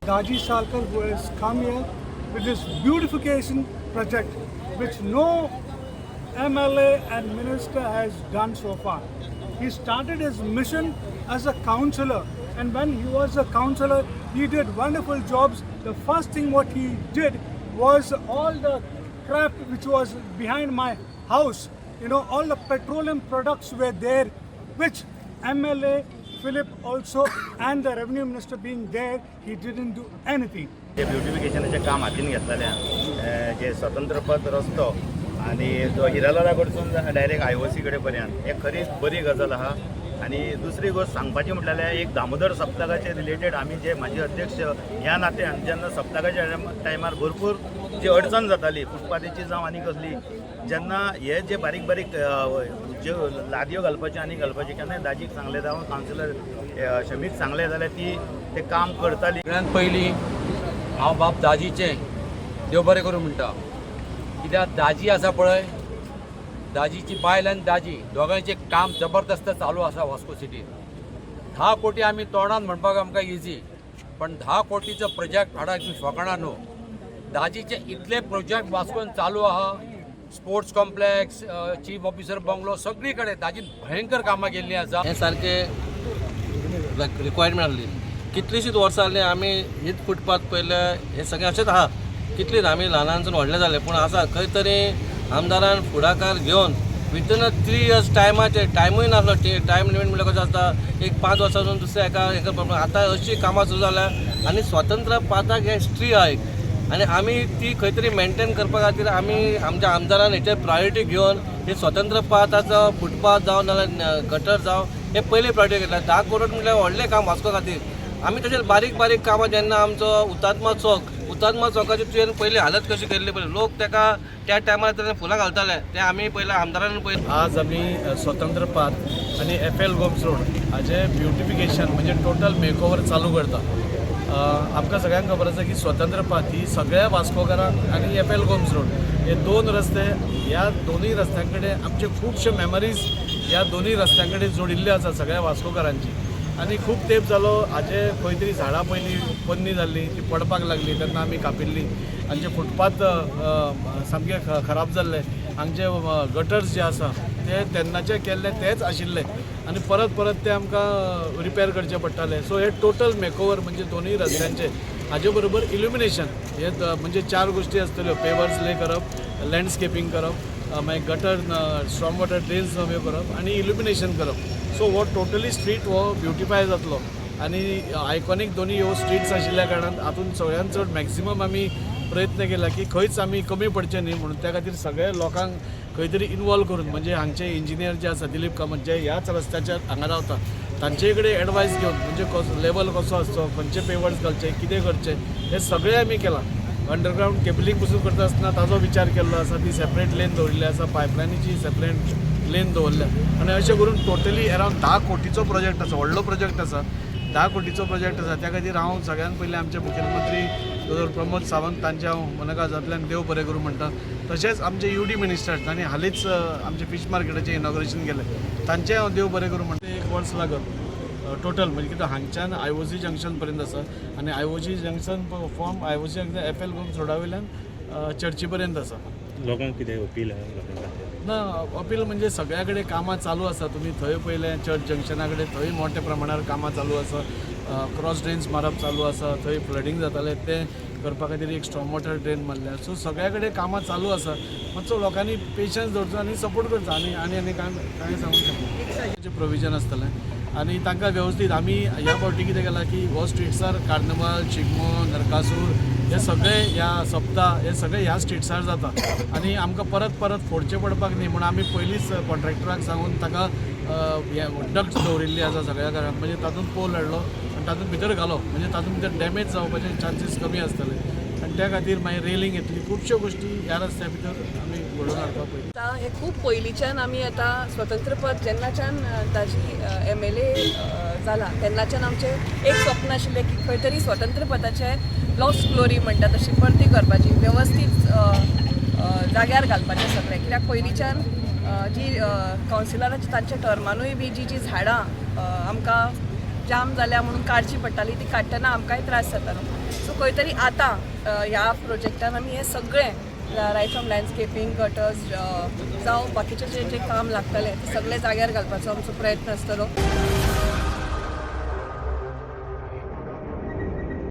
Daji Salkar, who has come here with this beautification project, which no MLA and minister has done so far. He started his mission as a councillor, and when he was a councillor, he did wonderful jobs. The first thing what he did was all the crap which was behind my house, all the petroleum products were there, which MLA Philip also and the revenue minister being there, he didn't do anything. जे ब्युटिफिकेशनाचें काम हातीन घेतलेलें आहा, जे स्वतंत्र पथ रस्तो आनी जो हिरालाला कडसून डायरेक्ट आयओसी कडेन पर्यंत, हे खरीच बरी गजाल आहा. आनी दुसरी गोश्ट सांगपाची म्हटल्यार, एक दामोदर सप्तकाचे रिलेटेड आमी जे म्हाजे अध्यक्ष ह्या नात्यान जेन्ना सप्तकाच्या टायमार भरपूर जी अडचण जाताली, फुटपाथीची जावं आनी कसली, जेन्ना हे जे बारीक बारीक ज्यो लादयो घालपाच्यो आनी घालपाच्यो, केन्नाय दाजीक सांगलें जावं कावन्सिलर शमीक सांगलें जाल्यार ती ते काम करताली. सगळ्यात पयलीं हांव बाब दाजीचें देव बरें करूं म्हणटा, कित्याक दाजी आसा पळय, दाजीची बायल आनी दाजी दोगांयचें काम जबरदस्त चालू आसा वास्को सिटीन. 10 कोटी आमी तोंडान म्हणपाक आमकां इजी, पण 10 कोटीचो प्रोजेक्ट हाडा फकाणां न्हू. दाजीचे इतले प्रोजेक्ट वास्कोन चालू आहा, sports complex, chief officer bungalow, सगळी कडेन दाजीन भयंकर कामां केल्लीं आसा. हें सारकें रिक्वायरमेंट आहली. कितलींशींच वर्सां जालीं आमी हीच फुटपाथ पयले, हें सगळें अशेंच आहा. कितलींच आमी ल्हानांसून व्हडले जाले, पूण आसा खंय तरी आमदारान फुडाकार घेवन विथीन अ 3 इयर्स टायमाचेर, टायमूय नासलो, टायम लिमीट म्हणल्यार कसो आसता, एक 5 वर्सां दुसऱ्या एका हेका प्रॉब्लम. आतां अशी कामां सुरू जाल्या आनी स्वतंत्र पाथाक हे हिस्ट्री आहा एक आनी आमी ती खंय तरी मेनटेन करपा खातीर आमी आमच्या आमदारान हेचेर प्रायोरिटी घेवन हे स्वतंत्र पाथाचो फुटपाथ जावं नाल्यार गटर जावं, हे पयली प्रायोरिटी घेतला. 10 करोड म्हटल्यार व्हडलें काम वास्को खातीर. आमी तशेंच बारीक बारीक कामां, जेन्ना आमचो हुतात्मा चौक, हुतात्मा चौकाची तुवें पयली हालत कशी केल्ली पळय, लोक तेका त्या टायमार तेन्ना फुलां घालताले, ते आमी पयले आमदारान पयले. आज आमी स्वतंत्र पाथ आनी एफ एल गोम्स रोड हाजे ब्युटिफिकेशन म्हणजे टोटल मेकओवर चालू करता. आमकां सगळ्यांक खबर आसा की स्वतंत्र पाथ ही सगळ्या वास्कोकारांक आनी एफ एल गोम्स रोड हे दोन रस्ते, ह्या दोनूय रस्त्यां कडेन आमचे खुबशे मेमरीज ह्या दोनूय रस्त्यां कडेन जोडिल्ल्यो आसा सगळ्या वास्कोकारांची. आनी खूब तेंप जालो हाजे खंय तरी झाडां पयलीं पोन्नी जाल्लीं, ती पडपाक लागली तेन्ना आमी कापिल्ली. हांचे फुटपाथ सामके खराब जाल्ले, हांगचे गटर्स जे आसा ते तेन्नाचे केल्ले तेच आशिल्ले आनी परत परत ते आमकां रिपेर करचे पडटाले. सो हे टोटल मेकओवर म्हणजे दोनूय रस्त्यांचे, हाजे बरोबर इल्युमिनेशन, हे म्हणजे चार गोश्टी आसतल्यो: पेवर्स ले करप, लँडस्केपींग करप, मागीर गटर, स्टॉर्म वॉटर ड्रेन्स नव्यो करप आनी इल्युमिनेशन करप. सो हो टोटली स्ट्रीट हो ब्युटिफाय जातलो आनी आयकॉनीक दोनूय ह्यो स्ट्रीट्स आशिल्ल्या कारणान हातूंत सगळ्यान चड मॅक्सिमम आमी प्रयत्न केला की खंयच आमी कमी पडचे न्ही म्हणून. त्या खातीर सगळे लोकांक खंय तरी इनवॉल्व करून, म्हणजे हांगचे इंजिनियर जे आसा दिलीप कामत, जे ह्याच रस्त्याचेर हांगा रावता, तांचे कडेन एडवायस घेवन, म्हणजे कसो लेवल कसो आसचो, खंयचे पेवर्स घालचे, कितें करचें, हें सगळें आमी केलां. अंडरग्रावंड केबलिंग पसून करता आसतना ताजो विचार केल्लो आसा, ती सेपरेट लेन दवरिल्ली आसा, पायपलायनीची सेपरेट लेन दवरल्या आनी अशें करून टोटली अरावंड 10 कोटीचो प्रोजेक्ट आसा, व्हडलो प्रोजेक्ट आसा, 10 कोटीचो प्रोजेक्ट आसा. त्या खातीर हांव सगळ्यान पयलीं आमचे मुखेलमंत्री दोतोर प्रमोद सावंत तांचे हांव मनाकाळजांतल्यान देव बरें करूं म्हणटा. तशेंच आमचे यू डी मिनिस्टर्स आनी हालींच आमचे फिश मार्केटाचें इनॉग्रेशन केलें, तांचें हांव देव बरें करूं म्हणटा. एक वर्स लागत टोटल, म्हणजे कितें, हांगच्यान आयओसी जंक्शन पर्यंत आसा आनी IOC junction from IOC junction F L Gomes रोडा वयल्यान चर्ची पर्यंत आसा. लोकांक कितें अपील आहा लोकांक खातीर? ना, अपील म्हणजे सगळ्या कडेन कामां चालू आसा. तुमी थंय पयलें चर्च जंक्शना कडेन, थंय मोठ्या प्रमाणार कामां चालू आसा. क्रॉस ड्रेन्स मारप चालू आसा. थंय फ्लडींग जातालें तें करपा खातीर एक स्टॉर्म वॉटर ड्रेन मारल्या. सो सगळ्या कडेन कामां चालू आसा. मातसो लोकांनी पेशन्स दवरचो आनी सपोर्ट करचो. आनी आनी आनी कांय कांय सांगूंक शकना. प्रोविजन आसतलें आनी तांकां वेवस्थीत आमी ह्या फावटी कितें केलां की हो स्ट्रीट्सार कार्निवाल, शिगमो, नरकासूर हे सगळे, ह्या सप्ता हे सगळे ह्या स्ट्रीट्सार जाता आनी आमकां परत परत फोडचें पडपाक न्ही म्हूण आमी पयलींच कॉन्ट्रॅक्टराक सांगून ताका हे डक्ट्स दवरिल्ली आसा सगळ्या घरांत. म्हणजे तातूंत पोल हाडलो आनी तातूंत भितर घालो, म्हणजे तातूंत भितर डॅमेज जावपाचे चान्सीस कमी आसतले आनी त्या खातीर मागीर रेलिंग येतली. खुबश्यो गोश्टी ह्या रस्त्या भितर आमी घडोवन हाडपाक पळयता. आतां हे खूब पयलींच्यान आमी आतां स्वतंत्र पद जेन्नाच्यान ताजी एमएलए जाला तेन्नाच्यान आमचें एक स्वप्न आशिल्लें की खंय तरी स्वतंत्र पदाचें लॉस्ट ग्लोरी म्हणटा तशी परती करपाची, वेवस्थीत जाग्यार घालपाचें सगळें. कित्याक पयलींच्यान जी कावन्सिलराची तांच्या टर्मानूय बी जी जी झाडां आमकां जाम जाल्या म्हणून काडची पडटाली, ती काडटना आमकांय त्रास जातालो. सो खंय तरी आतां ह्या प्रोजेक्टान आमी हें सगळें, रायट फ्रॉम लँडस्केपींग, गटर्स जावं बाकीचें जें जें काम लागतलें, तें सगळें जाग्यार घालपाचो आमचो प्रयत्न आसतलो.